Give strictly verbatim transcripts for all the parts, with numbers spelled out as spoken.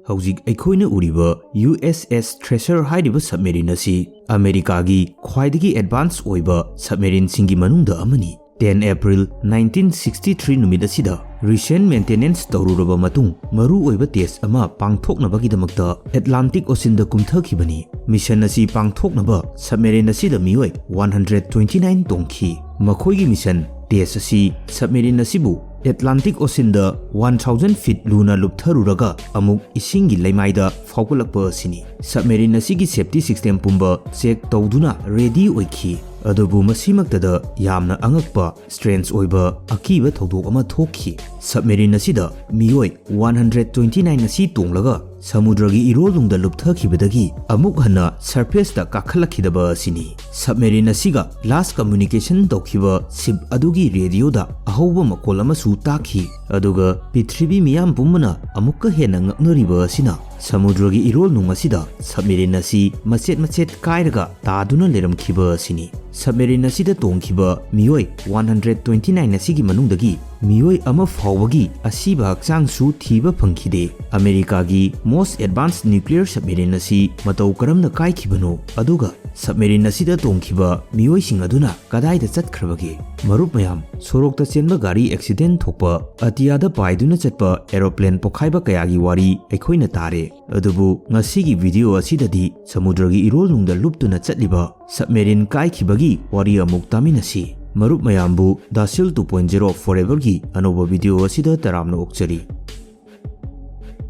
ꯍꯧꯖꯤꯛ ꯑꯩꯈꯣꯏꯅ ꯎꯔꯤꯕ USS Thresher ꯍꯥꯏꯔꯤꯕ submarine ꯑꯁꯤ ꯑꯃꯦꯔꯤꯀꯥꯒꯤ ꯈ꯭ꯋꯥꯏꯗꯒꯤ advance ꯑꯣꯏꯕ submarineꯁꯤꯡꯒꯤ ꯃꯅꯨꯡꯗ ꯑꯃꯅꯤ꯫ ten April nineteen sixty three ꯅꯨꯃꯤꯠ ꯑꯁꯤꯗ recent maintenance ꯇꯧꯔꯨꯔꯕ ꯃꯇꯨꯡ ꯃꯔꯨ ꯑꯣꯏꯕ test ꯑꯃ ꯄꯥꯡꯊꯣꯛꯅꯕꯒꯤꯗꯃꯛꯇ Atlantic Oceanꯗ ꯀꯨꯝꯊꯈꯤꯕꯅꯤ꯫ Mission ꯑꯁꯤ ꯄꯥꯡꯊꯣꯛꯅꯕ submarine ꯑꯁꯤꯗ ꯃꯤꯑꯣꯏ one hundred twenty nine ꯇꯣꯡꯈꯤ꯫ ꯃꯈꯣꯏꯒꯤ mission test ꯑꯁꯤ submarine ꯑꯁꯤꯕꯨ Atlantic Oceanꯗ one thousand feet ꯂꯨꯅ ꯂꯨꯞꯊꯔꯨꯔꯒ ꯑꯃꯨꯛ ꯏꯁꯤꯡꯒꯤ ꯂꯩꯃꯥꯏꯗ ꯐꯥꯎꯒꯠꯂꯛꯄ ꯑꯁꯤꯅꯤ꯫ Submarine ꯑꯁꯤꯒꯤ safety system ꯄꯨꯝꯕ check ꯇꯧꯗꯨꯅ ready ꯑꯣꯏꯈꯤ꯫ ꯑꯗꯨꯕꯨ ꯃꯁꯤꯃꯛꯇꯗ ꯌꯥꯝꯅ ꯑꯉꯛꯄ, strange ꯑꯣꯏꯕ ꯑꯀꯤꯕ ꯊꯧꯗꯣꯛ ꯑꯃ ꯊꯣꯛꯈꯤ꯫ Submarine ꯑꯁꯤꯗ ꯃꯤꯑꯣꯏ one hundred twenty nine ꯑꯁꯤ ꯇꯣꯡꯂꯒ ꯁꯃꯨꯗ꯭ꯔꯒꯤ ꯏꯔꯣꯜꯅꯨꯡꯗ ꯂꯨꯞꯊꯈꯤꯕꯗꯒꯤ ꯑꯃꯨꯛ ꯍꯟꯅ surfaceꯇ ꯀꯥꯈꯠꯂꯛꯈꯤꯗꯕ ꯑꯁꯤꯅꯤ꯫ Submarine ꯑꯁꯤꯒ last communication ꯇꯧꯈꯤꯕ ship ꯑꯗꯨꯒꯤ radioꯗ ꯑꯍꯧꯕ ꯃꯈꯣꯜ ꯑꯃꯁꯨ ꯇꯥꯈꯤ, ꯑꯗꯨꯒ ꯄ꯭ꯔꯤꯊꯤꯕꯤ ꯃꯤꯌꯥꯝ ꯄꯨꯝꯕꯅ ꯑꯃꯨꯛꯀ ꯍꯦꯟꯅ ꯉꯛꯅꯔꯤꯕ ꯑꯁꯤꯅ ꯁꯃꯨꯗ꯭ꯔꯒꯤ ꯏꯔꯣꯜꯅꯨꯡ ꯑꯁꯤꯗ submarine ꯑꯁꯤ ꯃꯆꯦꯠ ꯃꯆꯦꯠ ꯀꯥꯏꯔꯒ ꯇꯥꯗꯨꯅ ꯂꯩꯔꯝꯈꯤꯕ ꯑꯁꯤꯅꯤ꯫ Submarine ꯑꯁꯤꯗ ꯇꯣꯡꯈꯤꯕ ꯃꯤꯑꯣꯏ one hundred twenty nine ꯑꯁꯤꯒꯤ ꯃꯅꯨꯡꯗꯒꯤ ꯃꯤꯑꯣꯏ ꯑꯃ ꯐꯥꯎꯕꯒꯤ ꯑꯁꯤꯕ ꯍꯛꯆꯥꯡꯁꯨ ꯊꯤꯕ ꯐꯪꯈꯤꯗꯦ꯫ ꯑꯃꯦꯔꯤꯀꯥꯒꯤ most advanced nuclear submarine ꯑꯁꯤ ꯃꯇꯧ ꯀꯔꯝꯅ ꯀꯥꯏꯈꯤꯕꯅꯣ, ꯑꯗꯨꯒ submarine ꯑꯁꯤꯗ ꯇꯣꯡꯈꯤꯕ ꯃꯤꯑꯣꯏꯁꯤꯡ ꯑꯗꯨꯅ ꯀꯗꯥꯏꯗ ꯆꯠꯈ꯭ꯔꯕꯒꯦ? ꯃꯔꯨꯞ ꯃꯌꯥꯝ, ꯁꯣꯔꯣꯛꯇ ꯆꯦꯟꯕ ꯒꯥꯔꯤ accident ꯊꯣꯛꯄ, ꯑꯇꯤꯌꯥꯗ ꯄꯥꯏꯗꯨꯅ ꯆꯠꯄ aeroplane ꯄꯣꯈꯥꯏꯕ ꯀꯌꯥꯒꯤ ꯋꯥꯔꯤ ꯑꯩꯈꯣꯏꯅ ꯇꯥꯔꯦ꯫ ꯑꯗꯨꯕꯨ ꯉꯁꯤꯒꯤ video ꯑꯁꯤꯗꯗꯤ ꯁꯃꯨꯗ꯭ꯔꯒꯤ ꯏꯔꯣꯜꯅꯨꯡꯗ ꯂꯨꯞꯇꯨꯅ ꯆꯠꯂꯤꯕ submarine ꯀꯥꯏꯈꯤꯕꯒꯤ ꯋꯥꯔꯤ ꯑꯃꯨꯛ ꯇꯥꯃꯤꯟꯅꯁꯤ꯫ ꯃꯔꯨꯞ ꯃꯌꯥꯝꯕꯨ Dasil two point zero Foreverꯒꯤ ꯑꯅꯧꯕ video ꯑꯁꯤꯗ ꯇꯔꯥꯝꯅ ꯑꯣꯛꯆꯔꯤ꯫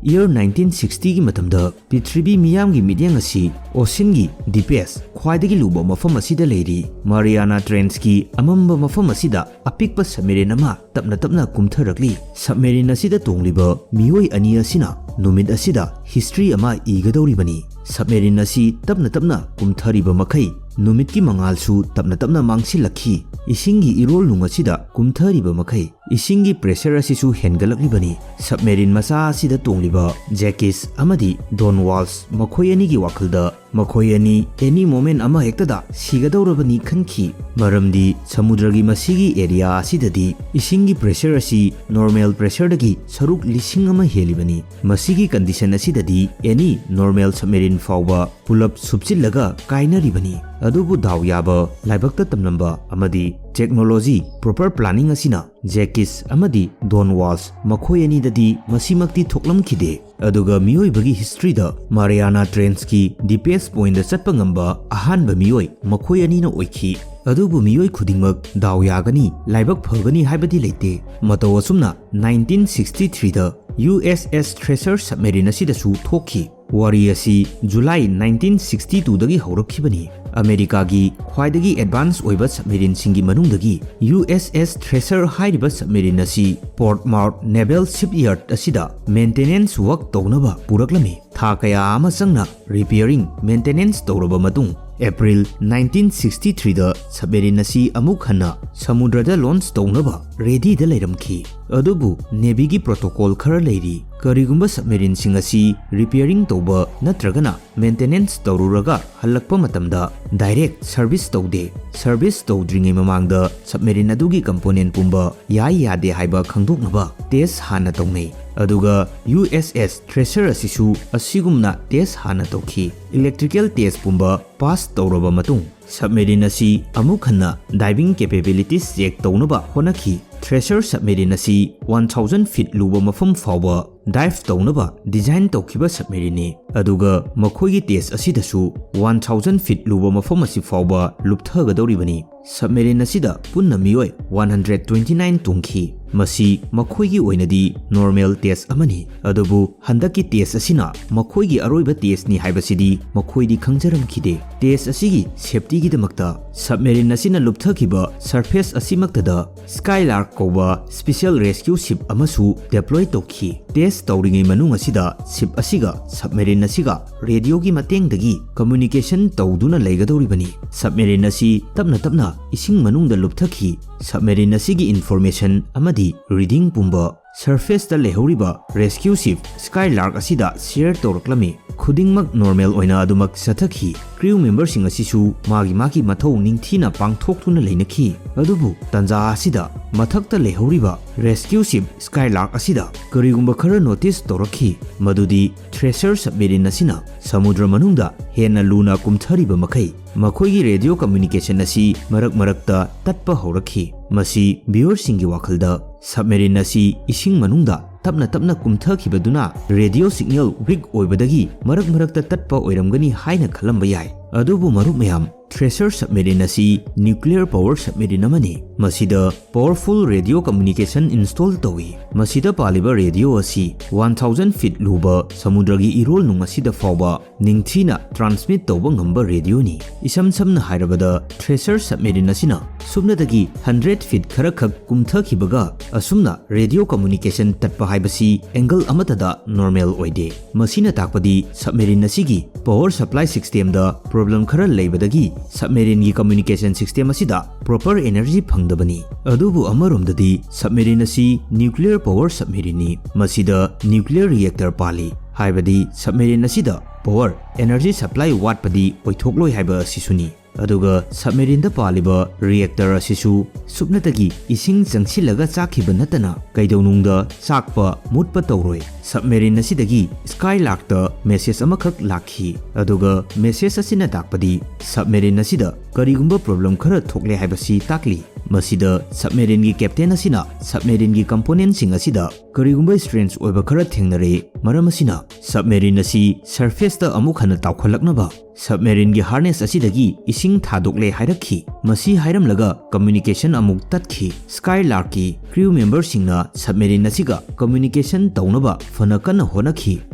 Year nineteen sixtyꯒꯤ ꯃꯇꯝꯗ ꯄ꯭ꯔꯤꯊꯤꯕꯤ ꯃꯤꯌꯥꯝꯒꯤ ꯃꯤꯠꯌꯦꯡ ꯑꯁꯤ oceanꯒꯤ deepest, ꯈ꯭ꯋꯥꯏꯗꯒꯤ ꯂꯨꯕ ꯃꯐꯝ ꯑꯁꯤꯗ ꯂꯩꯔꯤ꯫ Mariana Trenchꯀꯤ ꯑꯃꯝꯕ ꯃꯐꯝ ꯑꯁꯤꯗ ꯑꯄꯤꯛꯄ submarine ꯑꯃ ꯇꯞꯅ ꯇꯞꯅ ꯀꯨꯝꯊꯔꯛꯂꯤ꯫ Submarine ꯑꯁꯤꯗ ꯇꯣꯡꯂꯤꯕ ꯃꯤꯑꯣꯏ ꯑꯅꯤ ꯑꯁꯤꯅ ꯅꯨꯃꯤꯠ ꯑꯁꯤꯗ history ꯑꯃ ꯏꯒꯗꯧꯔꯤꯕꯅꯤ꯫ Submarine ꯑꯁꯤ ꯇꯞꯅ ꯇꯞꯅ ꯀꯨꯝꯊꯔꯤꯕ ꯃꯈꯩ ꯅꯨꯃꯤꯠꯀꯤ ꯃꯉꯥꯜꯁꯨ ꯇꯞꯅ ꯇꯞꯅ ꯃꯥꯡꯁꯤꯜꯂꯛꯈꯤ꯫ ꯏꯁꯤꯡꯒꯤ ꯏꯔꯣꯜꯅꯨꯡ ꯑꯁꯤꯗ ꯀꯨꯝꯊꯔꯤꯕ ꯃꯈꯩ ꯏꯁꯤꯡꯒꯤ pressure ꯑꯁꯤꯁꯨ ꯍꯦꯟꯒꯠꯂꯛꯂꯤꯕꯅꯤ꯫ Submarine ꯃꯆꯥ ꯑꯁꯤꯗ ꯇꯣꯡꯂꯤꯕ ꯖꯦꯀꯤꯁ ꯑꯃꯗꯤ ꯗꯣꯟ ꯋꯥꯜꯁ ꯃꯈꯣꯏ ꯑꯅꯤꯒꯤ ꯋꯥꯈꯜꯗ ꯃꯈꯣꯏ ꯑꯅꯤ any moment ꯑꯃ ꯍꯦꯛꯇꯗ ꯁꯤꯒꯗꯧꯔꯕꯅꯤ ꯈꯟꯈꯤ꯫ ꯃꯔꯝꯗꯤ ꯁꯃꯨꯗ꯭ꯔꯒꯤ ꯃꯁꯤꯒꯤ area ꯑꯁꯤꯗꯗꯤ ꯏꯁꯤꯡꯒꯤ pressure ꯑꯁꯤ normal pressureꯗꯒꯤ ꯁꯔꯨꯛ ꯂꯤꯁꯤꯡ ꯑꯃ ꯍꯦꯜꯂꯤꯕꯅꯤ꯫ ꯃꯁꯤꯒꯤ condition ꯑꯁꯤꯗꯗꯤ any normal submarine ꯐꯥꯎꯕ ꯄꯨꯂꯞ ꯁꯨꯞꯆꯤꯜꯂꯒ ꯀꯥꯏꯅꯔꯤꯕꯅꯤ꯫ ꯑꯗꯨꯕꯨ ꯗꯥꯎ ꯌꯥꯕ, ꯂꯥꯏꯕꯛꯇ ꯇꯝꯂꯝꯕ ꯑꯃꯗꯤ technology proper planning ꯑꯁꯤꯅ ꯖꯦꯀꯤꯁ ꯑꯃꯗꯤ ꯗꯣꯟ ꯋꯥꯜꯁ ꯃꯈꯣꯏ ꯑꯅꯤꯗꯗꯤ ꯃꯁꯤꯃꯛꯇꯤ ꯊꯣꯛꯂꯝꯈꯤꯗꯦ꯫ ꯑꯗꯨꯒ ꯃꯤꯑꯣꯏꯕꯒꯤ historyꯗ Mariana Trenchꯀꯤ deepest pointꯇ ꯆꯠꯄ ꯉꯝꯕ ꯑꯍꯥꯟꯕ ꯃꯤꯑꯣꯏ ꯃꯈꯣꯏ ꯑꯅꯤꯅ ꯑꯣꯏꯈꯤ꯫ ꯑꯗꯨꯕꯨ ꯃꯤꯑꯣꯏ ꯈꯨꯗꯤꯡꯃꯛ ꯗꯥꯎ ꯌꯥꯒꯅꯤ, ꯂꯥꯏꯕꯛ ꯐꯒꯅꯤ ꯍꯥꯏꯕꯗꯤ ꯂꯩꯇꯦ꯫ ꯃꯇꯧ ꯑꯁꯨꯝꯅ nineteen sixty threeꯗ USS Thresher submarine ꯑꯁꯤꯗꯁꯨ ꯊꯣꯛꯈꯤ꯫ ꯋꯥꯔꯤ ꯑꯁꯤ July nineteen sixty twoꯗꯒꯤ ꯍꯧꯔꯛꯈꯤꯕꯅꯤ꯫ ꯑꯃꯦꯔꯤꯀꯥꯒꯤ ꯈ꯭ꯋꯥꯏꯗꯒꯤ advance ꯑꯣꯏꯕ submarineꯁꯤꯡꯒꯤ ꯃꯅꯨꯡꯗꯒꯤ USS Thresher ꯍꯥꯏꯔꯤꯕ submarine ꯑꯁꯤ Portsmouth Naval Shipyard ꯑꯁꯤꯗ maintenance work ꯇꯧꯅꯕ ꯄꯨꯔꯛꯂꯝꯃꯤ꯫ ꯊꯥ ꯀꯌꯥ ꯑꯃ ꯆꯪꯅ repairing, maintenance ꯇꯧꯔꯕ ꯃꯇꯨꯡ, April nineteen sixty threeꯗ submarine ꯑꯁꯤ ꯑꯃꯨꯛ ꯍꯟꯅ ꯁꯃꯨꯗ꯭ꯔꯗ launch ꯇꯧꯅꯕ readyꯗ ꯂꯩꯔꯝꯈꯤ꯫ ꯑꯗꯨꯕꯨ Navyꯒꯤ protocol ꯈꯔ ꯂꯩꯔꯤ꯫ ꯀꯔꯤꯒꯨꯝꯕ submarineꯁꯤꯡ ꯑꯁꯤ repairing ꯇꯧꯕ ꯅꯠꯇ꯭ꯔꯒꯅ maintenance ꯇꯧꯔꯨꯔꯒ ꯍꯜꯂꯛꯄ ꯃꯇꯝꯗ direct service ꯇꯧꯗꯦ꯫ Service ꯇꯧꯗ꯭ꯔꯤꯉꯩ ꯃꯃꯥꯡꯗ submarine ꯑꯗꯨꯒꯤ component ꯄꯨꯝꯕ ꯌꯥꯏ ꯌꯥꯗꯦ ꯍꯥꯏꯕ ꯈꯪꯗꯣꯛꯅꯕ test ꯍꯥꯟꯅ ꯇꯧꯅꯩ꯫ ꯑꯗꯨꯒ USS Thresher ꯑꯁꯤꯁꯨ ꯑꯁꯤꯒꯨꯝꯅ test ꯍꯥꯟꯅ ꯇꯧꯈꯤ꯫ Electrical test ꯄꯨꯝꯕ pass ꯇꯧꯔꯕ ꯃꯇꯨꯡ, submarine ꯑꯁꯤ ꯑꯃꯨꯛ ꯍꯟꯅ diving capabilities check ꯇꯧꯅꯕ ꯍꯣꯠꯅꯈꯤ꯫ Thresher submarine ꯑꯁꯤ one thousand feet ꯂꯨꯕ ꯃꯐꯝ ꯐꯥꯎꯕ dive ꯇꯧꯅꯕ design ꯇꯧꯈꯤꯕ submarineꯅꯤ꯫ ꯑꯗꯨꯒ ꯃꯈꯣꯏꯒꯤ test ꯑꯁꯤꯗꯁꯨ one thousand feet ꯂꯨꯕ ꯃꯐꯝ ꯑꯁꯤ ꯐꯥꯎꯕ ꯂꯨꯞꯊꯒꯗꯧꯔꯤꯕꯅꯤ꯫ Submarine ꯑꯁꯤꯗ ꯄꯨꯟꯅ ꯃꯤꯑꯣꯏ one hundred twenty nine ꯇꯣꯡꯈꯤ꯫ ꯃꯁꯤ ꯃꯈꯣꯏꯒꯤ ꯑꯣꯏꯅꯗꯤ normal test ꯑꯃꯅꯤ꯫ ꯑꯗꯨꯕꯨ ꯍꯟꯗꯛꯀꯤ test ꯑꯁꯤꯅ ꯃꯈꯣꯏꯒꯤ ꯑꯔꯣꯏꯕ testꯅꯤ ꯍꯥꯏꯕꯁꯤꯗꯤ ꯃꯈꯣꯏꯗꯤ ꯈꯪꯖꯔꯝꯈꯤꯗꯦ꯫ Test ꯑꯁꯤꯒꯤ safetyꯒꯤꯗꯃꯛꯇ submarine ꯑꯁꯤꯅ ꯂꯨꯞꯊꯈꯤꯕ surface ꯑꯁꯤꯃꯛꯇꯗ Skylark ꯀꯧꯕ special rescue ship ꯑꯃꯁꯨ deploy ꯇꯧꯈꯤ꯫ Test ꯇꯧꯔꯤꯉꯩ ꯃꯅꯨꯡ ꯑꯁꯤꯗ ship ꯑꯁꯤꯒ submarine ꯑꯁꯤꯒ radioꯒꯤ ꯃꯇꯦꯡꯗꯒꯤ communication ꯇꯧꯗꯨꯅ ꯂꯩꯒꯗꯧꯔꯤꯕꯅꯤ꯫ Submarine ꯑꯁꯤ ꯇꯞꯅ ꯇꯞꯅ ꯏꯁꯤꯡ ꯃꯅꯨꯡꯗ ꯂꯨꯞꯊꯈꯤ꯫ Submarine ꯑꯁꯤꯒꯤ information ꯑꯃꯗꯤ reading ꯄꯨꯝꯕ surfaceꯇ ꯂꯩꯍꯧꯔꯤꯕ rescue ship Skylark ꯑꯁꯤꯗ share ꯇꯧꯔꯛꯂꯝꯃꯤ꯫ ꯈꯨꯗꯤꯡꯃꯛ normal ꯑꯣꯏꯅ ꯑꯗꯨꯃꯛ ꯆꯠꯊꯈꯤ꯫ Crew memberꯁꯤꯡ ꯑꯁꯤꯁꯨ ꯃꯥꯒꯤ ꯃꯥꯒꯤ ꯃꯊꯧ ꯅꯤꯡꯊꯤꯅ ꯄꯥꯡꯊꯣꯛꯇꯨꯅ ꯂꯩꯅꯈꯤ꯫ ꯑꯗꯨꯕꯨ ꯇꯥꯟꯖꯥ ꯑꯁꯤꯗ ꯃꯊꯛꯇ ꯂꯩꯍꯧꯔꯤꯕ rescue ship Skylark ꯑꯁꯤꯗ ꯀꯔꯤꯒꯨꯝꯕ ꯈꯔ notice ꯇꯧꯔꯛꯈꯤ, ꯃꯗꯨꯗꯤ Thresher submarine ꯑꯁꯤꯅ ꯁꯃꯨꯗ꯭ꯔ ꯃꯅꯨꯡꯗ ꯍꯦꯟꯅ ꯂꯨꯅ ꯀꯨꯝꯊꯔꯤꯕ ꯃꯈꯩ ꯃꯈꯣꯏꯒꯤ radio communication ꯑꯁꯤ ꯃꯔꯛ ꯃꯔꯛꯇ ꯇꯠꯄ ꯍꯧꯔꯛꯈꯤ꯫ ꯃꯁꯤ viewerꯁꯤꯡꯒꯤ ꯋꯥꯈꯜꯗ submarine ꯑꯁꯤ ꯏꯁꯤꯡ ꯃꯅꯨꯡꯗ ꯇꯞꯅ ꯇꯞꯅ ꯀꯨꯝꯊꯈꯤꯕꯗꯨꯅ radio signal weak ꯑꯣꯏꯕꯗꯒꯤ ꯃꯔꯛ ꯃꯔꯛꯇ ꯇꯠꯄ ꯑꯣꯏꯔꯝꯒꯅꯤ ꯍꯥꯏꯅ ꯈꯜꯂꯝꯕ ꯌꯥꯏ꯫ ꯑꯗꯨꯕꯨ ꯃꯔꯨꯞ ꯃꯌꯥꯝ, Thresher submarine ꯑꯁꯤ nuclear power submarine ꯑꯃꯅꯤ꯫ ꯃꯁꯤꯗ powerful radio communication install ꯇꯧꯏ꯫ ꯃꯁꯤꯗ ꯄꯥꯜꯂꯤꯕ radio ꯑꯁꯤ one thousand feet ꯂꯨꯕ ꯁꯃꯨꯗ꯭ꯔꯒꯤ ꯏꯔꯣꯜꯅꯨꯡ ꯑꯁꯤꯗ ꯐꯥꯎꯕ ꯅꯤꯡꯊꯤꯅ transmit ꯇꯧꯕ ꯉꯝꯕ radioꯅꯤ꯫ ꯏꯁꯝ ꯁꯝꯅ ꯍꯥꯏꯔꯕꯗ, Thresher submarine ꯑꯁꯤꯅ ꯁꯨꯞꯅꯇꯒꯤ hundred feet ꯈꯔꯈꯛ ꯀꯨꯝꯊꯈꯤꯕꯒ ꯑꯁꯨꯝꯅ radio communication ꯇꯠꯄ ꯍꯥꯏꯕꯁꯤ angle ꯑꯃꯠꯇꯗ normal ꯑꯣꯏꯗꯦ꯫ ꯃꯁꯤꯅ ꯇꯥꯛꯄꯗꯤ submarine ꯑꯁꯤꯒꯤ power supply systemꯗ problem ꯈꯔ ꯂꯩꯕꯗꯒꯤ submarineꯒꯤ communication system ꯑꯁꯤꯗ proper energy ꯐꯪꯗꯕꯅꯤ꯫ ꯑꯗꯨꯕꯨ ꯑꯃꯔꯣꯝꯗꯗꯤ submarine ꯑꯁꯤ nuclear power submarineꯅꯤ꯫ ꯃꯁꯤꯗ nuclear reactor ꯄꯥꯜꯂꯤ, ꯍꯥꯏꯕꯗꯤ submarine ꯑꯁꯤꯗ power energy supply ꯋꯥꯠꯄꯗꯤ ꯑꯣꯏꯊꯣꯛꯂꯣꯏ ꯍꯥꯏꯕ ꯑꯁꯤꯁꯨꯅꯤ꯫ ꯑꯗꯨꯒ submarineꯗ ꯄꯥꯜꯂꯤꯕ reactor ꯑꯁꯤꯁꯨ ꯁꯨꯞꯅꯇꯒꯤ ꯏꯁꯤꯡ ꯆꯪꯁꯤꯜꯂꯒ ꯆꯥꯛꯈꯤꯕ ꯅꯠꯇꯅ ꯀꯩꯗꯧꯅꯨꯡꯗ ꯆꯥꯛꯄ, ꯃꯨꯠꯄ ꯇꯧꯔꯣꯏ꯫ Submarine ꯑꯁꯤꯗꯒꯤ Skylarkꯇ message ꯑꯃꯈꯛ ꯂꯥꯛꯈꯤ, ꯑꯗꯨꯒ message ꯑꯁꯤꯅ ꯇꯥꯛꯄꯗꯤ submarine ꯑꯁꯤꯗ ꯀꯔꯤꯒꯨꯝꯕ problem ꯈꯔ ꯊꯣꯛꯂꯦ ꯍꯥꯏꯕꯁꯤ ꯇꯥꯛꯂꯤ꯫ ꯃꯁꯤꯗ submarineꯒꯤ captain ꯑꯁꯤꯅ submarineꯒꯤ componentꯁꯤꯡ ꯑꯁꯤꯗ ꯀꯔꯤꯒꯨꯝꯕ strange ꯑꯣꯏꯕ ꯈꯔ ꯊꯦꯡꯅꯔꯦ, ꯃꯔꯝ ꯑꯁꯤꯅ submarine ꯑꯁꯤ surface ꯇ ꯑꯃꯨꯛ ꯍꯟꯅ ꯇꯥꯎꯈꯠꯂꯛꯅꯕ submarine ꯒꯤ harness ꯑꯁꯤꯗꯒꯤ ꯏꯁꯤꯡ ꯊꯥꯗꯣꯛꯂꯦ ꯍꯥꯏꯔꯛꯈꯤ꯫ ꯃꯁꯤ ꯍꯥꯏꯔꯝꯂꯒ communication ꯑꯃꯨꯛ ꯇꯠꯈꯤ꯫ Skylark ꯀꯤ crew member ꯁꯤꯡꯅ submarine ꯑꯁꯤꯒ communication ꯇꯧꯅꯕ ꯐꯅ ꯀꯟꯅ ꯍꯣꯠꯅꯈꯤ,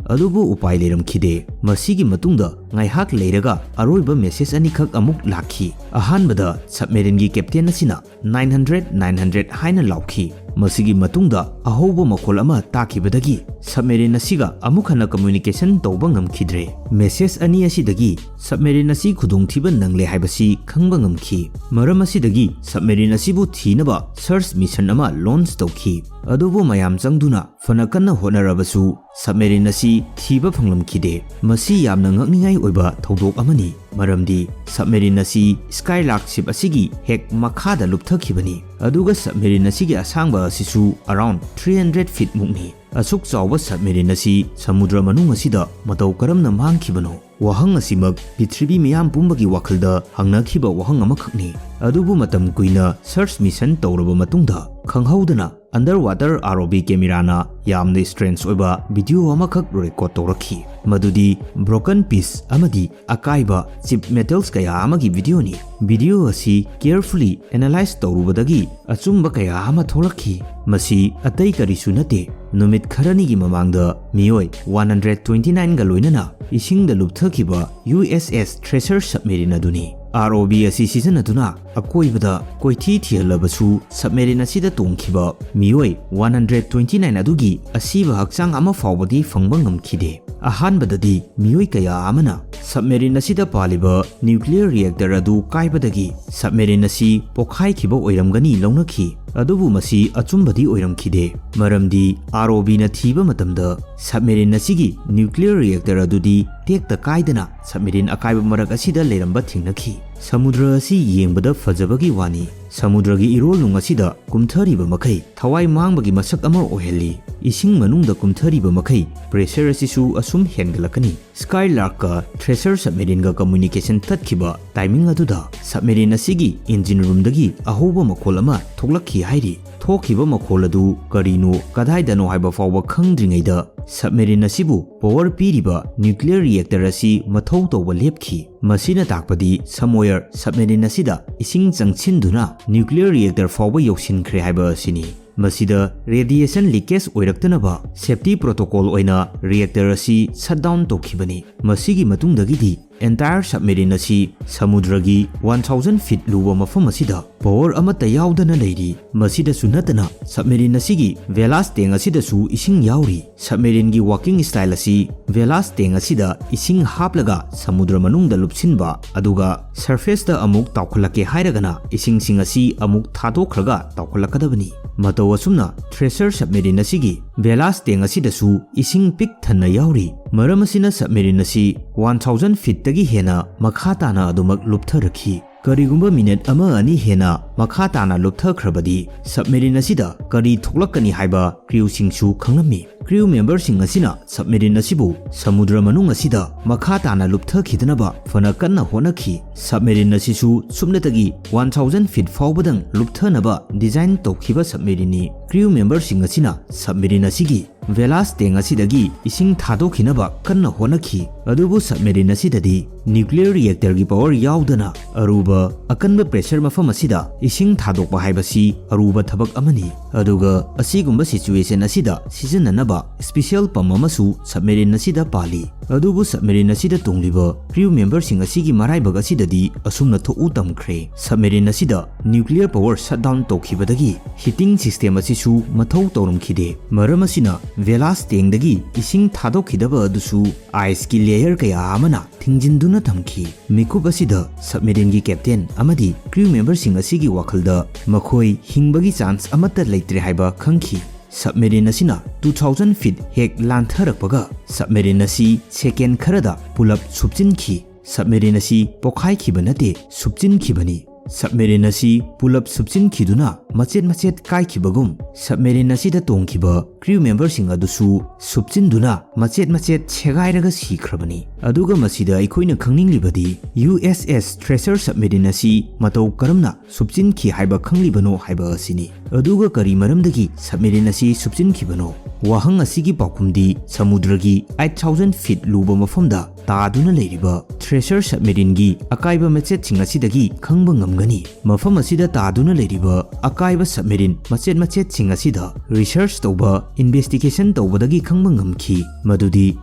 ꯑꯗꯨꯕꯨ ꯎꯄꯥꯏ ꯂꯩꯔꯝꯈꯤꯗꯦ꯫ ꯃꯁꯤꯒꯤ ꯃꯇꯨꯡꯗ ꯉꯥꯏꯍꯥꯛ ꯂꯩꯔꯒ ꯑꯔꯣꯏꯕ message ꯑꯅꯤꯈꯛ ꯑꯃꯨꯛ ꯂꯥꯛꯈꯤ꯫ ꯑꯍꯥꯟꯕꯗ submarine ꯒꯤ captain ꯑꯁꯤꯅ "nine hundred, nine hundred" ꯍꯥꯏꯅ ꯂꯥꯎꯈꯤ꯫ ꯃꯁꯤꯒꯤ ꯃꯇꯨꯡꯗ ꯑꯍꯧꯕ ꯃꯈꯣꯜ ꯑꯃ ꯇꯥꯈꯤꯕꯗꯒꯤ submarine ꯑꯁꯤꯒ ꯑꯃꯨꯛ ꯍꯟꯅ communication ꯇꯧꯕ ꯉꯝꯈꯤꯗ꯭ꯔꯦ꯫ Message ꯑꯅꯤ ꯑꯁꯤꯗꯒꯤ submarine ꯑꯁꯤ ꯈꯨꯗꯣꯡꯊꯤꯕ ꯅꯪꯂꯦ ꯍꯥꯏꯕꯁꯤ ꯈꯪꯕ ꯉꯝꯈꯤ꯫ ꯃꯔꯝ ꯑꯁꯤꯗꯒꯤ submarine ꯑꯁꯤꯕꯨ ꯊꯤꯅꯕ search mission ꯑꯃ launch ꯇꯧꯈꯤ꯫ ꯑꯗꯨꯕꯨ ꯃꯌꯥꯝ ꯆꯪꯗꯨꯅ ꯐꯅ ꯀꯟꯅ ꯍꯣꯠꯅꯔꯕꯁꯨ submarine ꯑꯁꯤ ꯊꯤꯕ ꯐꯪꯂꯝꯈꯤꯗꯦ꯫ ꯃꯁꯤ ꯌꯥꯝꯅ ꯉꯛꯅꯤꯡꯉꯥꯏ ꯑꯣꯏꯕ ꯊꯧꯗꯣꯛ ꯑꯃꯅꯤ, ꯃꯔꯝꯗꯤ submarine ꯑꯁꯤ Skylark ship ꯑꯁꯤꯒꯤ ꯍꯦꯛ ꯃꯈꯥꯗ ꯂꯨꯞꯊꯈꯤꯕꯅꯤ, ꯑꯗꯨꯒ submarine ꯑꯁꯤꯒꯤ ꯑꯁꯥꯡꯕ ꯑꯁꯤꯁꯨ around three hundred feet ꯃꯨꯛꯅꯤ꯫ ꯑꯁꯨꯛ ꯆꯥꯎꯕ submarine ꯑꯁꯤ ꯁꯃꯨꯗ꯭ꯔ ꯃꯅꯨꯡ ꯑꯁꯤꯗ ꯃꯇꯧ ꯀꯔꯝꯅ ꯃꯥꯡꯈꯤꯕꯅꯣ? ꯋꯥꯍꯪ ꯑꯁꯤꯃꯛ ꯄ꯭ꯔꯤꯊꯤꯕꯤ ꯃꯤꯌꯥꯝ ꯄꯨꯝꯕꯒꯤ ꯋꯥꯈꯜꯗ ꯍꯪꯅꯈꯤꯕ ꯋꯥꯍꯪ ꯑꯃꯈꯛꯅꯤ꯫ ꯑꯗꯨꯕꯨ ꯃꯇꯝ ꯀꯨꯏꯅ search mission ꯇꯧꯔꯕ ꯃꯇꯨꯡꯗ, ꯈꯪꯍꯧꯗꯅ underwater ROV camera ꯅ ꯌꯥꯝꯅ strange ꯑꯣꯏꯕ video ꯑꯃꯈꯛ record ꯇꯧꯔꯛꯈꯤ, ꯃꯗꯨꯗꯤ broken piece ꯑꯃꯗꯤ ꯑꯀꯥꯏꯕ chip metals ꯀꯌꯥ ꯑꯃꯒꯤ video ꯅꯤ꯫ Video ꯑꯁꯤ carefully analyze ꯇꯧꯔꯨꯕꯗꯒꯤ ꯑꯆꯨꯝꯕ ꯀꯌꯥ ꯑꯃ ꯊꯣꯛꯂꯛꯈꯤ꯫ ꯃꯁꯤ ꯑꯇꯩ ꯀꯔꯤꯁꯨ ꯅꯠꯇꯦ, ꯅꯨꯃꯤꯠ ꯈꯔꯅꯤꯒꯤ ꯃꯃꯥꯡꯗ ꯃꯤꯑꯣꯏ one hundred twenty nine ꯒ ꯂꯣꯏꯅꯅ ꯏꯁꯤꯡꯗ ꯂꯨꯞꯊꯈꯤꯕ USS Tracer submarine ꯑꯗꯨꯅꯤ꯫ ROV ꯑꯁꯤ ꯁꯤꯖꯤꯟꯅꯗꯨꯅ ꯑꯀꯣꯏꯕꯗ ꯀꯣꯏꯊꯤ ꯊꯤꯍꯜꯂꯕꯁꯨ submarine ꯑꯁꯤꯗ ꯇꯣꯡꯈꯤꯕ ꯃꯤꯑꯣꯏ one hundred twenty nine ꯑꯗꯨꯒꯤ ꯑꯁꯤꯕ ꯍꯛꯆꯥꯡ ꯑꯃ ꯐꯥꯎꯕꯗꯤ ꯐꯪꯕ ꯉꯝꯈꯤꯗꯦ꯫ ꯑꯍꯥꯟꯕꯗꯗꯤ ꯃꯤꯑꯣꯏ ꯀꯌꯥ ꯑꯃꯅ submarine ꯑꯁꯤꯗ ꯄꯥꯜꯂꯤꯕ nuclear reactor ꯑꯗꯨ ꯀꯥꯏꯕꯗꯒꯤ submarine ꯑꯁꯤ ꯄꯣꯈꯥꯏꯈꯤꯕ ꯑꯣꯏꯔꯝꯒꯅꯤ ꯂꯧꯅꯈꯤ꯫ ꯑꯗꯨꯕꯨ ꯃꯁꯤ ꯑꯆꯨꯝꯕꯗꯤ ꯑꯣꯏꯔꯝꯈꯤꯗꯦ, ꯃꯔꯝꯗꯤ ROV ꯅ ꯊꯤꯕ ꯃꯇꯝꯗ submarine ꯑꯁꯤꯒꯤ nuclear reactor ꯑꯗꯨꯗꯤ ꯇꯦꯛꯇ ꯀꯥꯏꯗꯅ submarine ꯑꯀꯥꯏꯕ ꯃꯔꯛ ꯑꯁꯤꯗ ꯂꯩꯔꯝꯕ ꯊꯦꯡꯅꯈꯤ꯫ ꯁꯃꯨꯗ꯭ꯔ ꯑꯁꯤ ꯌꯦꯡꯕꯗ ꯐꯖꯕꯒꯤ ꯋꯥꯅꯤ, ꯁꯃꯨꯗ꯭ꯔꯒꯤ ꯏꯔꯣꯜꯅꯨꯡ ꯑꯁꯤꯗ ꯀꯨꯝꯊꯔꯤꯕ ꯃꯈꯩ ꯊꯋꯥꯏ ꯃꯥꯡꯕꯒꯤ ꯃꯁꯛ ꯑꯃ ꯑꯣꯏꯍꯜꯂꯤ꯫ ꯏꯁꯤꯡ ꯃꯅꯨꯡꯗ ꯀꯨꯝꯊꯔꯤꯕ ꯃꯈꯩ pressure ꯑꯁꯤꯁꯨ ꯑꯁꯨꯝ ꯍꯦꯟꯒꯠꯂꯛꯀꯅꯤ꯫ Skylark ꯀ Tracer submarine ꯒ communication ꯇꯠꯈꯤꯕ timing ꯑꯗꯨꯗ submarine ꯑꯁꯤꯒꯤ engine room ꯗꯒꯤ ꯑꯍꯧꯕ ꯃꯈꯣꯜ ꯑꯃ ꯊꯣꯛꯂꯛꯈꯤ ꯍꯥꯏꯔꯤ꯫ ꯊꯣꯛꯈꯤꯕ ꯃꯈꯣꯜ ꯑꯗꯨ ꯀꯔꯤꯅꯣ, ꯀꯗꯥꯏꯗꯅꯣ ꯍꯥꯏꯕ ꯐꯥꯎꯕ ꯈꯪꯗ꯭ꯔꯤꯉꯩꯗ submarine ꯑꯁꯤꯕꯨ power ꯄꯤꯔꯤꯕ nuclear reactor ꯑꯁꯤ ꯃꯊꯧ ꯇꯧꯕ ꯂꯦꯞꯈꯤ꯫ ꯃꯁꯤꯅ ꯇꯥꯛꯄꯗꯤ somewhere submarine ꯑꯁꯤꯗ ꯏꯁꯤꯡ ꯆꯪꯁꯤꯟꯗꯨꯅ nuclear reactor ꯐꯥꯎꯕ ꯌꯧꯁꯤꯟꯈ꯭ꯔꯦ ꯍꯥꯏꯕ ꯑꯁꯤꯅꯤ꯫ ꯃꯁꯤꯗ radiation leakage ꯑꯣꯏꯔꯛꯇꯅꯕ safety protocol ꯑꯣꯏꯅ reactor ꯑꯁꯤ shut down ꯇꯧꯈꯤꯕꯅꯤ꯫ ꯃꯁꯤꯒꯤ ꯃꯇꯨꯡꯗꯒꯤꯗꯤ entire submarine ꯑꯁꯤ ꯁꯃꯨꯗ꯭ꯔꯒꯤ one thousand feet ꯂꯨꯕ ꯃꯐꯝ ꯑꯁꯤꯗ power ꯑꯃꯠꯇ ꯌꯥꯎꯗꯅ ꯂꯩꯔꯤ꯫ ꯃꯁꯤꯗꯁꯨ ꯅꯠꯇꯅ submarine ꯑꯁꯤꯒꯤ ballast tank ꯑꯁꯤꯗꯁꯨ ꯏꯁꯤꯡ ꯌꯥꯎꯔꯤ꯫ Submarine ꯒꯤ working style ꯑꯁꯤ ballast tank ꯑꯁꯤꯗ ꯏꯁꯤꯡ ꯍꯥꯞꯂꯒ ꯁꯃꯨꯗ꯭ꯔ ꯃꯅꯨꯡꯗ ꯂꯨꯞꯁꯤꯟꯕ, ꯑꯗꯨꯒ surface ꯇ ꯑꯃꯨꯛ ꯇꯥꯎꯈꯠꯂꯛꯀꯦ ꯍꯥꯏꯔꯒꯅ ꯏꯁꯤꯡꯁꯤꯡ ꯑꯁꯤ ꯑꯃꯨꯛ ꯊꯥꯗꯣꯛꯈ꯭ꯔꯒ ꯇꯥꯎꯈꯠꯂꯛꯀꯗꯕꯅꯤ꯫ ꯃꯇꯧ ꯑꯁꯨꯝꯅ thresher submarine ꯑꯁꯤꯒꯤ ballast tank ꯑꯁꯤꯗꯁꯨ ꯏꯁꯤꯡ ꯄꯤꯛ ꯊꯟꯅ ꯌꯥꯎꯔꯤ꯫ ꯃꯔꯝ ꯑꯁꯤꯅ submarine ꯑꯁꯤ one thousand feet ꯇꯒꯤ ꯍꯦꯟꯅ ꯃꯈꯥ ꯇꯥꯅ ꯑꯗꯨꯃꯛ ꯂꯨꯞꯊꯔꯛꯈꯤ꯫ ꯀꯔꯤꯒꯨꯝꯕ minute ꯑꯃ ꯑꯅꯤ ꯍꯦꯟꯅ ꯃꯈꯥ ꯇꯥꯅ ꯂꯨꯞꯊꯈ꯭ꯔꯕꯗꯤ submarine ꯑꯁꯤꯗ ꯀꯔꯤ ꯊꯣꯛꯂꯛꯀꯅꯤ ꯍꯥꯏꯕ crew ꯁꯤꯡꯁꯨ ꯈꯪꯂꯝꯃꯤ꯫ Crew member ꯁꯤꯡ ꯑꯁꯤꯅ submarine ꯑꯁꯤꯕꯨ ꯁꯃꯨꯗ꯭ꯔ ꯃꯅꯨꯡ ꯑꯁꯤꯗ ꯃꯈꯥ ꯇꯥꯅ ꯂꯨꯞꯊꯈꯤꯗꯅꯕ ꯐꯅ ꯀꯟꯅ ꯍꯣꯠꯅꯈꯤ꯫ Submarine ꯑꯁꯤꯁꯨ ꯁꯨꯞꯅꯇꯒꯤ one thousand feet ꯐꯥꯎꯕꯗꯪ ꯂꯨꯞꯊꯅꯕ design ꯇꯧꯈꯤꯕ submarine ꯅꯤ꯫ Crew member ꯁꯤꯡ ꯑꯁꯤꯅ submarine ꯑꯁꯤꯒꯤ ballast tank ꯑꯁꯤꯗꯒꯤ ꯏꯁꯤꯡ ꯊꯥꯗꯣꯛꯈꯤꯅꯕ ꯀꯟꯅ ꯍꯣꯠꯅꯈꯤ꯫ ꯑꯗꯨꯕꯨ submarine ꯑꯁꯤꯗꯗꯤ nuclear reactor ꯒꯤ power ꯌꯥꯎꯗꯅ ꯑꯔꯨꯕ, ꯑꯀꯟꯕ pressure ꯃꯐꯝ ꯑꯁꯤꯗ ꯏꯁꯤꯡ ꯊꯥꯗꯣꯛꯄ ꯍꯥꯏꯕꯁꯤ ꯑꯔꯨꯕ ꯊꯕꯛ ꯑꯃꯅꯤ꯫ ꯑꯗꯨꯒ ꯑꯁꯤꯒꯨꯝꯕ situation ꯑꯁꯤꯗ ꯁꯤꯖꯤꯟꯅꯅꯕ special pump ꯑꯃꯁꯨ submarine ꯑꯁꯤꯗ ꯄꯥꯜꯂꯤ꯫ ꯑꯗꯨꯕꯨ submarine ꯑꯁꯤꯗ ꯇꯣꯡꯂꯤꯕ crew member ꯁꯤꯡ ꯑꯁꯤꯒꯤ ꯃꯔꯥꯏꯕꯛ ꯑꯁꯤꯗꯗꯤ ꯑꯁꯨꯝꯅ ꯊꯣꯛꯎ ꯇꯝꯈ꯭ꯔꯦ꯫ Submarine ꯑꯁꯤꯗ nuclear power shut down ꯇꯧꯈꯤꯕꯗꯒꯤ heating system ꯑꯁꯤꯁꯨ ꯃꯊꯧ ꯇꯧꯔꯝꯈꯤꯗꯦ꯫ ꯃꯔꯝ ꯑꯁꯤꯅ ballast tank ꯗꯒꯤ ꯏꯁꯤꯡ ꯊꯥꯗꯣꯛꯈꯤꯗꯕ ꯑꯗꯨꯁꯨ ice ꯀꯤ layer ꯀꯌꯥ ꯑꯃꯅ ꯊꯤꯡꯖꯤꯟꯗꯨꯅ ꯊꯝꯈꯤ꯫ ꯃꯤꯀꯨꯞ ꯑꯁꯤꯗ submarine ꯒꯤ captain ꯑꯃꯗꯤ crew member ꯁꯤꯡ ꯑꯁꯤꯒꯤ ꯋꯥꯈꯜꯗ ꯃꯈꯣꯏ ꯍꯤꯡꯕꯒꯤ chance ꯑꯃꯠꯇ ꯂꯩꯇ꯭ꯔꯦ ꯍꯥꯏꯕ ꯈꯪꯈꯤ꯫ Submarine ꯑꯁꯤꯅ two thousand feet ꯍꯦꯛ ꯂꯥꯟꯊꯔꯛꯄꯒ submarine ꯑꯁꯤ second ꯈꯔꯗ ꯄꯨꯂꯞ ꯁꯨꯞꯆꯤꯟꯈꯤ꯫ Submarine ꯑꯁꯤ ꯄꯣꯈꯥꯏꯈꯤꯕ ꯅꯠꯇꯦ, ꯁꯨꯞꯆꯤꯟꯈꯤꯕꯅꯤ꯫ Submarine ꯑꯁꯤ ꯄꯨꯂꯞ ꯁꯨꯞꯆꯤꯟꯈꯤꯗꯨꯅ ꯃꯆꯦꯠ ꯃꯆꯦꯠ ꯀꯥꯏꯈꯤꯕꯒꯨꯝ, submarine ꯑꯁꯤꯗ ꯇꯣꯡꯈꯤꯕ crew memberꯁꯤꯡ ꯑꯗꯨꯁꯨ ꯁꯨꯞꯆꯤꯟꯗꯨꯅ ꯃꯆꯦꯠ ꯃꯆꯦꯠ ꯁꯦꯒꯥꯏꯔꯒ ꯁꯤꯈ꯭ꯔꯕꯅꯤ꯫ ꯑꯗꯨꯒ ꯃꯁꯤꯗ ꯑꯩꯈꯣꯏꯅ ꯈꯪꯅꯤꯡꯂꯤꯕꯗꯤ, U S S Thresher submarine ꯑꯁꯤ ꯃꯇꯧ ꯀꯔꯝꯅ ꯁꯨꯞꯆꯤꯟꯈꯤ ꯍꯥꯏꯕ ꯈꯪꯂꯤꯕꯅꯣ ꯍꯥꯏꯕ ꯑꯁꯤꯅꯤ꯫ ꯑꯗꯨꯒ ꯀꯔꯤ ꯃꯔꯝꯗꯒꯤ submarine ꯑꯁꯤ ꯁꯨꯞꯆꯤꯟꯈꯤꯕꯅꯣ? ꯋꯥꯍꯪ ꯑꯁꯤꯒꯤ ꯄꯥꯎꯈꯨꯝꯗꯤ ꯁꯃꯨꯗ꯭ꯔꯒꯤ eight thousand feet ꯂꯨꯕ ꯃꯐꯝꯗ ꯇꯥꯗꯨꯅ ꯂꯩꯔꯤꯕ Thresher submarineꯒꯤ ꯑꯀꯥꯏꯕ ꯃꯆꯦꯠꯁꯤꯡ ꯑꯁꯤꯗꯒꯤ ꯈꯪꯕ ꯉꯝꯒꯅꯤ꯫ ꯃꯐꯝ ꯑꯁꯤꯗ ꯇꯥꯗꯨꯅ ꯂꯩꯔꯤꯕ ꯑꯀꯥꯏꯕ submarine ꯃꯆꯦꯠ ꯃꯆꯦꯠꯁꯤꯡ ꯑꯁꯤꯗ research ꯇꯧꯕ, investigation ꯇꯧꯕꯗꯒꯤ ꯈꯪꯕ ꯉꯝꯈꯤ ꯃꯗꯨꯗꯤ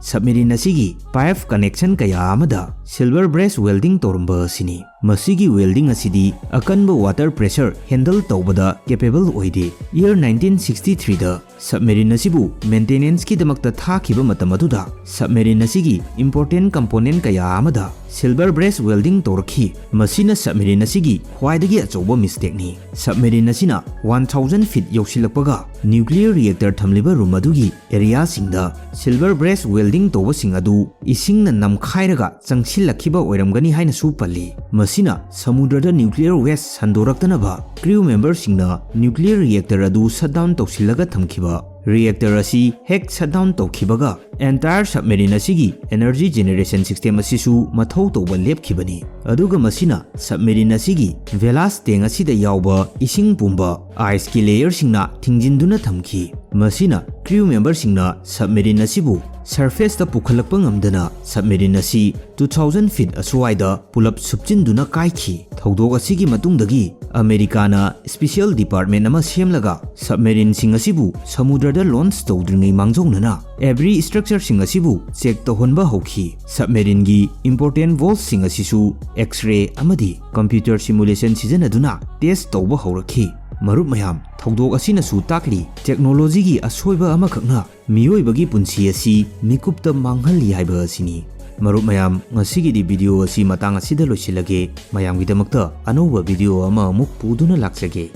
submarine ꯑꯁꯤꯒꯤ pipe connection ꯀꯌꯥ ꯑꯃꯗ silver brass welding ꯇꯧꯔꯝꯕ ꯑꯁꯤꯅꯤ꯫ ꯃꯁꯤꯒꯤ welding ꯑꯁꯤꯗꯤ ꯑꯀꯟꯕ water pressure handle ꯇꯧꯕꯗ capable ꯑꯣꯏꯗꯦ꯫ Year nineteen sixty threeꯗ submarine ꯑꯁꯤꯕꯨ maintenanceꯀꯤꯗꯃꯛꯇ ꯊꯥꯈꯤꯕ ꯃꯇꯝ ꯑꯗꯨꯗ submarine ꯑꯁꯤꯒꯤ important component ꯀꯌꯥ ꯑꯃꯗ silver brass welding ꯇꯧꯔꯛꯈꯤ꯫ ꯃꯁꯤꯅ submarine ꯑꯁꯤꯒꯤ ꯈ꯭ꯋꯥꯏꯗꯒꯤ ꯑꯆꯧꯕ mistakeꯅꯤ꯫ Submarine ꯑꯁꯤꯅ one thousand feet ꯌꯧꯁꯤꯜꯂꯛꯄꯒ nuclear reactor ꯊꯝꯂꯤꯕ room ꯑꯗꯨꯒꯤ areaꯁꯤꯡꯗ silver brass welding ꯇꯧꯕꯁꯤꯡ ꯑꯗꯨ ꯏꯁꯤꯡꯅ ꯅꯝꯈꯥꯏꯔꯒ ꯆꯪꯁꯤꯜꯂꯛꯈꯤꯕ ꯑꯣꯏꯔꯝꯒꯅꯤ ꯍꯥꯏꯅꯁꯨ ꯄꯜꯂꯤ꯫ ꯃꯁꯤꯅ ꯁꯃꯨꯗ꯭ꯔꯗ nuclear waste ꯁꯟꯗꯣꯔꯛꯇꯅꯕ crew memberꯁꯤꯡꯅ nuclear reactor ꯑꯗꯨ shutdown ꯇꯧꯁꯤꯜꯂꯒ ꯊꯝꯈꯤꯕ꯫ Reactor ꯑꯁꯤ ꯍꯦꯛ shutdown ꯇꯧꯈꯤꯕꯒ entire submarine ꯑꯁꯤꯒꯤ energy generation system ꯑꯁꯤꯁꯨ ꯃꯊꯧ ꯇꯧꯕ ꯂꯦꯞꯈꯤꯕꯅꯤ꯫ ꯑꯗꯨꯒ ꯃꯁꯤꯅ submarine ꯑꯁꯤꯒꯤ ballast tank ꯑꯁꯤꯗ ꯌꯥꯎꯕ ꯏꯁꯤꯡ ꯄꯨꯝꯕ iceꯀꯤ layerꯁꯤꯡꯅ ꯊꯤꯡꯖꯤꯟꯗꯨꯅ ꯊꯝꯈꯤ꯫ ꯃꯁꯤꯅ crew memberꯁꯤꯡꯅ submarine ꯑꯁꯤꯕꯨ surfaceꯇ ꯄꯨꯈꯠꯂꯛꯄ ꯉꯝꯗꯅ submarine ꯑꯁꯤ two thousand feet ꯑꯁ꯭ꯋꯥꯏꯗ ꯄꯨꯂꯞ ꯁꯨꯞꯆꯤꯟꯗꯨꯅ ꯀꯥꯏꯈꯤ꯫ ꯊꯧꯗꯣꯛ ꯑꯁꯤꯒꯤ ꯃꯇꯨꯡꯗꯒꯤ ꯑꯃꯦꯔꯤꯀꯥꯅ special department ꯑꯃ ꯁꯦꯝꯂꯒ submarineꯁꯤꯡ ꯑꯁꯤꯕꯨ ꯁꯃꯨꯗ꯭ꯔꯗ launch ꯇꯧꯗ꯭ꯔꯤꯉꯩ ꯃꯥꯡꯖꯧꯅꯅ every structureꯁꯤꯡ ꯑꯁꯤꯕꯨ check ꯇꯧꯍꯟꯕ ꯍꯧꯈꯤ꯫ Submarineꯒꯤ important wallꯁꯤꯡ ꯑꯁꯤꯁꯨ X-ray ꯑꯃꯗꯤ computer simulation ꯁꯤꯖꯤꯟꯅꯗꯨꯅ test ꯇꯧꯕ ꯍꯧꯔꯛꯈꯤ꯫ ꯃꯔꯨꯞ ꯃꯌꯥꯝ, ꯊꯧꯗꯣꯛ ꯑꯁꯤꯅꯁꯨ ꯇꯥꯛꯂꯤ, technologyꯒꯤ ꯑꯁꯣꯏꯕ ꯑꯃꯈꯛꯅ ꯃꯤꯑꯣꯏꯕꯒꯤ ꯄꯨꯟꯁꯤ ꯑꯁꯤ ꯃꯤꯀꯨꯞꯇ ꯃꯥꯡꯍꯜꯂꯤ ꯍꯥꯏꯕ ꯑꯁꯤꯅꯤ꯫ ꯃꯔꯨꯞ ꯃꯌꯥꯝ, ꯉꯁꯤꯒꯤꯗꯤ video ꯑꯁꯤ ꯃꯇꯥꯡ ꯑꯁꯤꯗ ꯂꯣꯏꯁꯤꯜꯂꯒꯦ꯫ ꯃꯌꯥꯝꯒꯤꯗꯃꯛꯇ ꯑꯅꯧꯕ video ꯑꯃ ꯑꯃꯨꯛ ꯄꯨꯗꯨꯅ ꯂꯥꯛꯆꯒꯦ꯫